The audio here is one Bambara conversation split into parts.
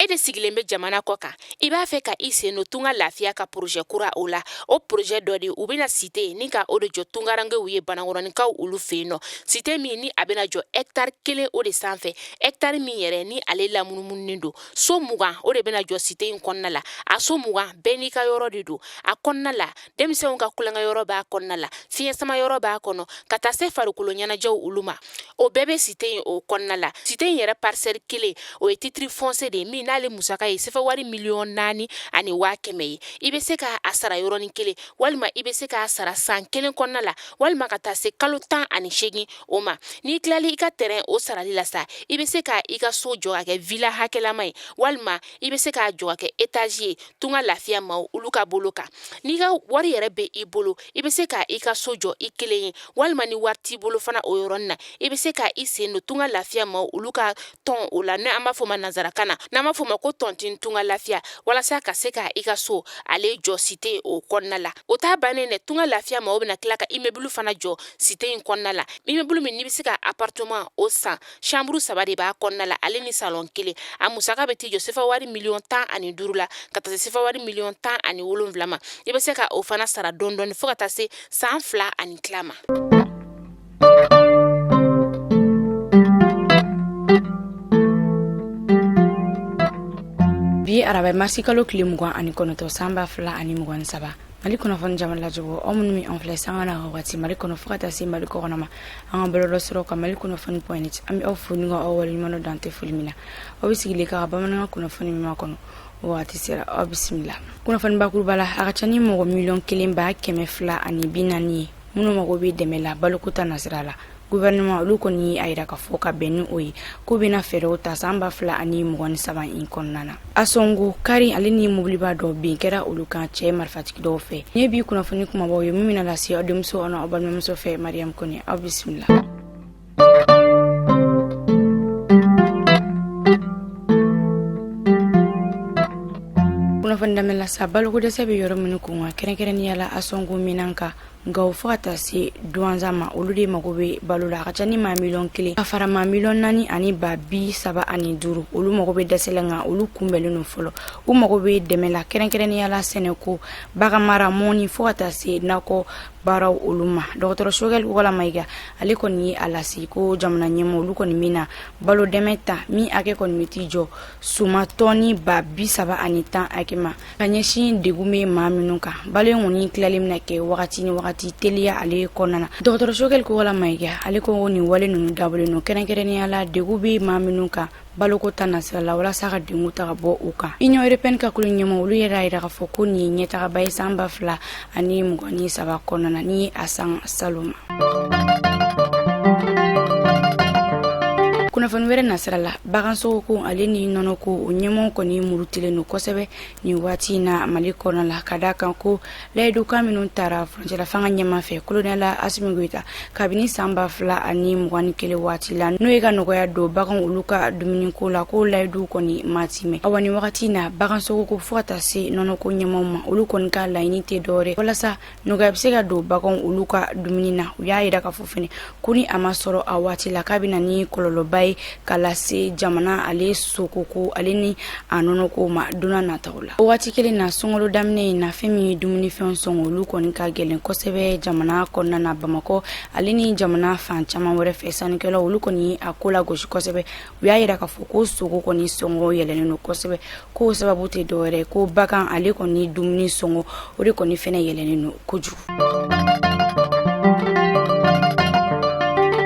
E de sigilen bɛ jamana kɔ kan, i b'a fɛ ka i sen don Tunga Lafiya ka projet kura o la. O projet dɔ de, u bɛna cité ni ka o de jɔ tungarankew ye, Banankɔrɔninkaw olu fɛ yen nɔ. Cité min ni a bɛna jɔ hectare 1 o de sanfɛ, hectare min yɛrɛ ni ale lamunumununen don. So 20 o de bɛna jɔ cité in kɔnɔna la. A so 20 bɛɛ n'i ka yɔrɔ de don a kɔnɔna la. Denmisɛnw ka tulonkɛ yɔrɔ b'a kɔnɔna la, fiɲɛ sama yɔrɔ b'a kɔnɔ, ka taa se farikolo ɲɛnajɛw olu ma, o bɛɛ bɛ cité in o kɔnɔna la. Cité in yɛrɛ parcelle 1, o ye titre foncier de ye min n'ale musaka ye sefa wari 4,1 miliyɔn ye. I bɛ se k'a sara yɔrɔnin kelen, walima i bɛ se k'a sara san 1 kɔnɔna la, walima ka taa se kalo 18 o ma. N'i tilali i ka terrain o sarali la sa, i bɛ se ka i ka so jɔ ka kɛ villa hakɛlama ye, walima i bɛ se k'a jɔ ka kɛ étage ye. Tunga Lafiya maaw olu ka bolo kan, n'i ka wari yɛrɛ bɛ i bolo, i bɛ se ka i ka so jɔ i kelen ye, walima ni wari t'i bolo fana, o yɔrɔnin na, i bɛ se ka i sen don Tunga Lafiya maaw olu ka tɔn o la, n'an b'a fɔ ma nansarakan na, n'an b'a fɔ ma ko tontine Tunga Lafiya, walasa ka se ka i ka so ale jɔ cité o kɔnɔna la. O t'a bannen dɛ. Tunga Lafiya maaw bɛna tila ka immeuble fana jɔ cité in kɔnɔna la, immeuble min n'i bɛ se ka appartement o san, chambre 3 de b'a kɔnɔna la, ale ni salon 1. A musaka bɛ t'i jɔ sefa wari 15 miliyɔn la, ka taa se sefa wari 17 miliyɔn ma. I bɛ se ka o fana sara dɔɔni dɔɔni fo ka taa se san 2 ani tila ma. Bi araba, marisi kalo tile 29, san 2023, Mali kunnafoni jama lajɛbagaw, aw minnu bɛ an filɛ sanga n'a waati Mali kɔnɔ fo ka taa se Mali kɔkɔnɔ ma, an ka bɔlɔlɔ sɔrɔ ka Mali kunnafoni point net, an bɛ aw fo ni ka aw waleɲuman dɔn dan tɛ foli min na. Aw bɛ sigilen ka bamanankan kunnafoni min kɔnɔ, o waati sera. Aw bisimila. Kunnafoni bakuruba la, a ka ca ni mɔgɔ 1,240 miliyɔn ye minnu mago bɛ dɛmɛ la baloko ta nasira la. Gouvernement olu kɔni ye a yira k'a fɔ ka bɛn ni o ye k'u bɛna fɛɛrɛw ta san 2023 in kɔnɔna na. Ansongo kari ale ni mobiliba dɔ bin kɛra olu kan cɛ marifatigi dɔw fɛ. Nin ye bi kunnafoni kumabaw ye min bɛna lase aw denmuso aw n'aw balimamuso fɛ, Mariam Kone. Aw bisimila. Kunnafoni daminɛ la sa, balokodɛsɛ bɛ yɔrɔ minnu kun kan, kɛrɛnkɛrɛnnenya la Ansongo, Menaka, Gao fo ka taa se Douentza ma, olu de mago bɛ balo la. A ka ca ni maa 1 miliyɔn ka fara maa 4,435 miliyɔn, olu mago bɛ dɛsɛ la, nka olu kunbɛnlen don fɔlɔ. U mago bɛ dɛmɛ la, kɛrɛnkɛrɛnnenya la sɛnɛko, baganmara, mɔni, fo ka taa se nakɔ baaraw olu ma. Dɔgɔtɔrɔ Choguel Kokalla Maïga, ale kɔni ye a lase ko jamana ɲɛmɔgɔ olu kɔni bɛna balo dɛmɛ ta min hakɛ kɔni bɛ t'i jɔ suma tɔni 30,000 hakɛ ma ka ɲɛsin degun bɛ maa minnu kan. Balo in kɔni tilali bɛna kɛ wagati ni wagati teliya ale kɔnɔna na. Dɔgɔtɔrɔ Choguel Kokalla Maïga, ale ko nin wale ninnu dabɔlen don kɛrɛnkɛrɛnnenya la degun bɛ maa minnu kan baloko ta nasira la, walasa ka degun ta ka bɔ u kan. Union européenne ka kulu ɲɛmɔgɔ olu yɛrɛ y'a yira k'a fɔ ko nin ye ɲɛtagaba ye san 2023 kɔnɔna na ni ye a san salon ma. Kunnafoni wɛrɛ nasira la, bagansogoko ale ni nɔnɔko, o ɲɛmɔgɔ kɔni murutilen don kosɛbɛ nin waati in na Mali kɔnɔ la, ka da kan ko layidukan minnu tara furancɛla fanga ɲɛmaa fɛ, kolonɛli Asimi Goyita, kabini san 2021 waati la, n'o ye ka nɔgɔya don bagan olu ka dumuniko la, ko layidu kɔni ma timɛ. Awa, nin wagati in na, bagansogoko fo ka taa se nɔnɔko ɲɛmaaw ma, olu kɔni ka laɲini tɛ dɔwɛrɛ walasa nɔgɔya bɛ se ka don baganw olu ka dumuni na. U y'a yira k'a fɔ fɛnɛ ko ni a ma sɔrɔ a waati la, k'a bɛ na ni kɔlɔlɔba ye ka lase jamana ale sogoko ale ni a nɔnɔko ma don nataw la. O waati kelen na, sunkalo daminɛ in na, fɛn min ye dumunifɛnw sɔngɔ, olu kɔni ka gɛlɛn kosɛbɛ jamana kɔnɔna na. Bamakɔ ale ni jamana fan caman wɛrɛ fɛ, sannikɛlaw olu kɔni ye a ko lagosi kosɛbɛ. U y'a yira k'a fɔ ko sogo kɔni sɔngɔ yɛlɛnnen don kosɛbɛ, k'o sababu tɛ dɔwɛrɛ ko bagan ale kɔni dumuni sɔngɔ, o de kɔni fɛnɛ yɛlɛnnen don kojugu.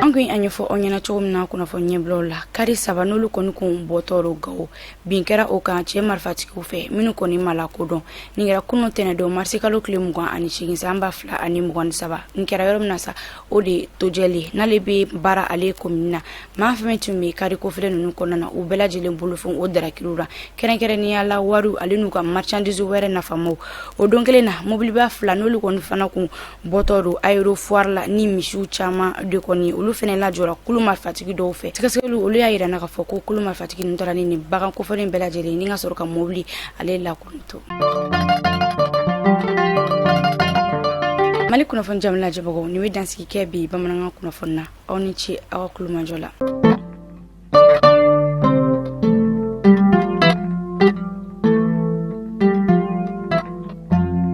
An kun a ɲɛfɔ aw ɲɛna cogo min na kunnafoni ɲɛbilaw la, kari 3 n'olu kɔni kun bɔtɔ don Gawo, bin kɛra o kan cɛ marifatigiw fɛ minnu kɔni ma lakodɔn. Nin kɛra kunun tɛnɛdon, marisikalo tile 28, san 2023. Nin kɛra yɔrɔ min na sa, o de ye Tojɛli, n'ale bɛ bara ale komini na. Maa fɛn tun bɛ kari kofɔlen ninnu kɔnɔna na, u bɛɛ lajɛlen bolofɛnw o darakiriw la, kɛrɛnkɛrɛnnenya la wariw ale n'u ka marchandise wɛrɛ nafamaw. O don kelen na, mobiliba 2 n'olu kɔni fana kun bɔtɔ don aéro foire la ni misiw caman de kɔni, olu fana lajɔra kulu marifatigi dɔw fɛ. Sɛgɛsɛgɛliw olu y'a yira na k'a fɔ ko kulu marifatigi ninnu taara ni nin bagan kofɔlen bɛɛ lajɛlen ni ka sɔrɔ ka mobili ale lakɔni to. Mali kunnafoni jamu lajɛbagaw, nin bɛ dansigi kɛ bi bamanankan kunnafoni na. Aw ni ce aw ka kulomajɔ la.